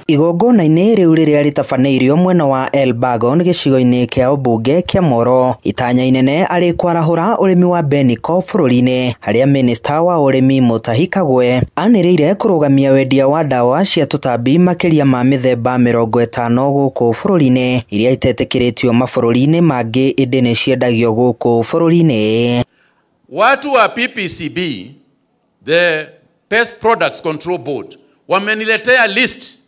Igongona-inĩ rĩu rĩrĩa rĩtabanĩirio mwena wa Elburgon gĩcigo-inĩ kĩa ũmbunge kĩa Moro, itanya inene arĩ kwarahũra ũrĩmi wa Beniko bũrũri-inĩ, harĩa minista wa ũrĩmi Mutahi Kagwe anĩrĩire kũrũgamia wendia wa ndawa cia tũtambi makĩria ma mĩthemba 50 gũkũ bũrũri-inĩ iria itetĩkĩrĩtio mabũrũri-inĩ mangĩ ĩndĩ nĩ ciendagio gũkũ bũrũri-inĩ. Watu wa PPCB, the Pest Products Control Board, wameniletea list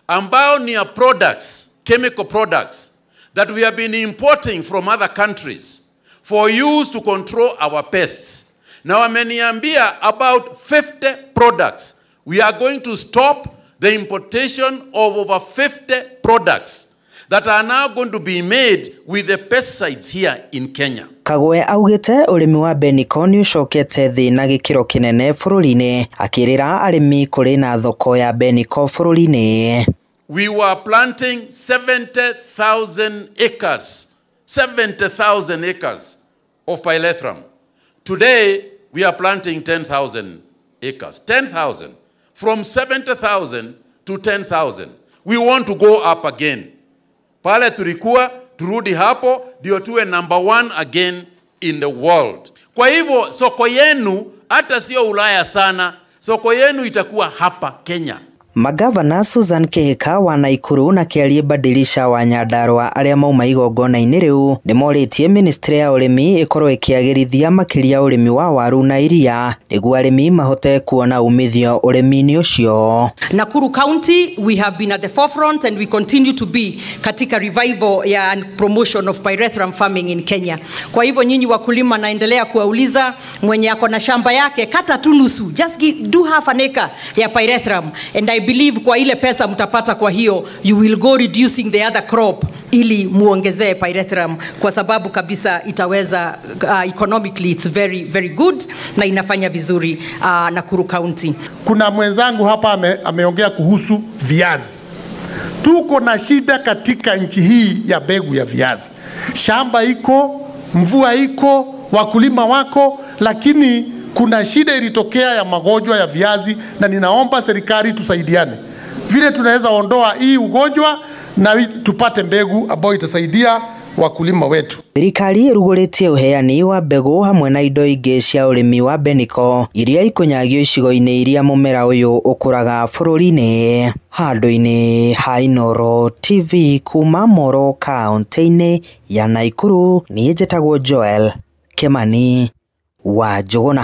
ambao ni ya products, chemical products that we have been importing from other countries for use to control our pests. Na wameniambia about 50 products. We are going to stop the importation of over 50 products that are now going to be made with the pesticides here in Kenya. Kagwe augĩte ũrĩmi wa Beniko nĩ ũcokete thĩ na gĩkĩro kĩnene bũrũri-inĩ, akĩrĩra arĩmi kũrĩ na thoko ya Beniko bũrũri-inĩ. We were planting 70,000 acres, 70,000 acres of pyrethrum. Today, we are planting 10,000 acres, 10,000. From 70,000 to 10,000. We want to go up again. Pale tulikuwa, turudi hapo, ndio tuwe number 1 again in the world. Kwa hivyo, soko yenu, hata sio Ulaya sana, soko yenu itakuwa hapa Kenya. Magavana Susan Kihika wa Naikuru na Kĩarie Badilisha wa Nyandarua arĩa mauma igongona-inĩ rĩu nĩmorĩtie ministry ya ũrĩmi ĩkorwo ĩkĩagĩrithia makĩria ũrĩmi wa waru na iria nĩguo arĩmi mahote kuona umithio ũrĩmi-inĩ ũcio. Nakuru County, we have been at the forefront and we continue to be katika revival ya and promotion of pyrethrum farming in Kenya. Kwa hivyo nyinyi wakulima, naendelea kuwauliza, mwenye ako na shamba yake kata tu nusu, just do half an acre ya pyrethrum, and I believe kwa ile pesa mtapata kwa hiyo, you will go reducing the other crop ili muongezee pyrethrum, kwa sababu kabisa itaweza, economically it's very very good na inafanya vizuri Nakuru County. Kuna mwenzangu hapa ameongea kuhusu viazi. Tuko na shida katika nchi hii ya mbegu ya viazi. Shamba iko, mvua iko, wakulima wako, lakini kuna shida ilitokea ya magonjwa ya viazi, na ninaomba serikali tusaidiane vile tunaweza ondoa hii ugonjwa na tupate mbegu ambayo itasaidia wakulima wetu. Thirikari ĩrugũrĩtie ũheani wa mbegũ hamwe na indo ingĩ cia ũrĩmi wa Beniko iria ikũnyagio icigo-inĩ iria mũmera ũyũ ũkũraga bũrũri-inĩ. Handũ-inĩ ha Inooro TV kuma Moro kaunti-inĩ ya Naikuru, niĩ njĩtagwo Joel Kimani wa Njũgũna.